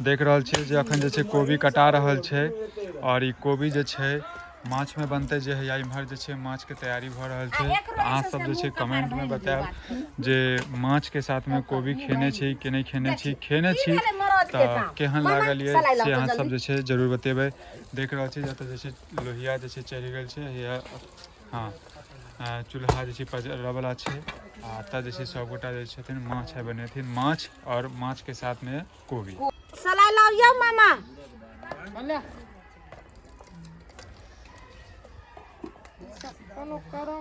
देख रहल छियै जे अखन जे छै कोबी कटा रहल छै आओर ई कोबी जे छै माछमे बनतै। जे हैया इम्हर जे छै माछके तैयारी भऽ रहल छै। अहाँ सब जे छै कमेंटमे बतायब जे माछके साथमे कोबी खेने छी कि नहि खेने छी। खेने छी तऽ केहन लागल ये से अहाँ सब जे छै जरूर बतेबै। देख रहल छी जतऽ जे छै लोहिया जे छै चढ़ि गेल छै। हैया हँ चूल्हा जे छै पजरऽवला छै आ एतऽ जे छै सबगोटा जे छथिन माछ आइ बनेथिन, माछ आओर माछके साथमे कोबी। सलाइ लाउ यौ मामा।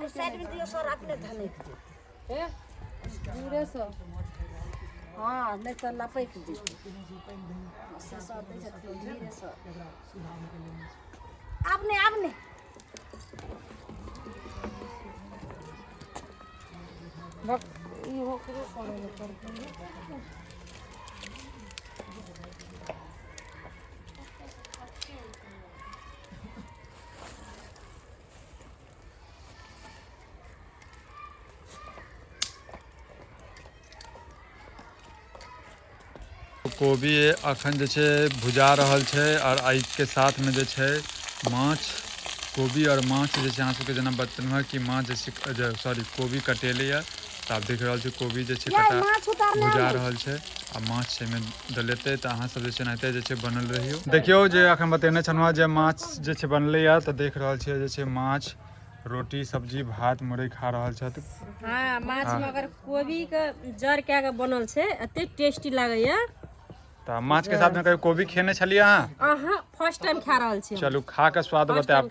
साइड में दियौ सर, अपने धनकि जेतै दूरेसँ। हँ, नहि तऽ लपकि जेतै से सर दै छथिन धीरेसँ। आब नहि, आब नहि। कोबी अखन जे छै भुजा रहल छै आओर एहिके साथमे जे छै माछ, कोबी आओर माछ जे छै अहाँ सबके जेना बतेलहुँ हँ कि माछ जे छै, सॉरी, कोबी कटेलैए। तऽ आब देख रहल छी कोबी जे छै कटा भुजा रहल छै आ माछ एहिमे डलेतै। तऽ अहाँ सब जे छै एनाहिते जे छै बनल रहियौ। देखियौ जे अखन बतेने छलहुँ हँ जे माछ जे छै बनलैए, तऽ देख रहल छियै जे छै माछ, रोटी, सब्जी, भात, मुरइ खा रहल छथि। हँ, माछ मगर कोबी के जर कए के बनल छै, एते टेस्टी लागैया। तऽ माछ के साथ में कहियो कोबी खेने छलियै अहाँ? अहाँ फर्स्ट टाइम खा रहल छी। चलू, खा के स्वाद बतायब।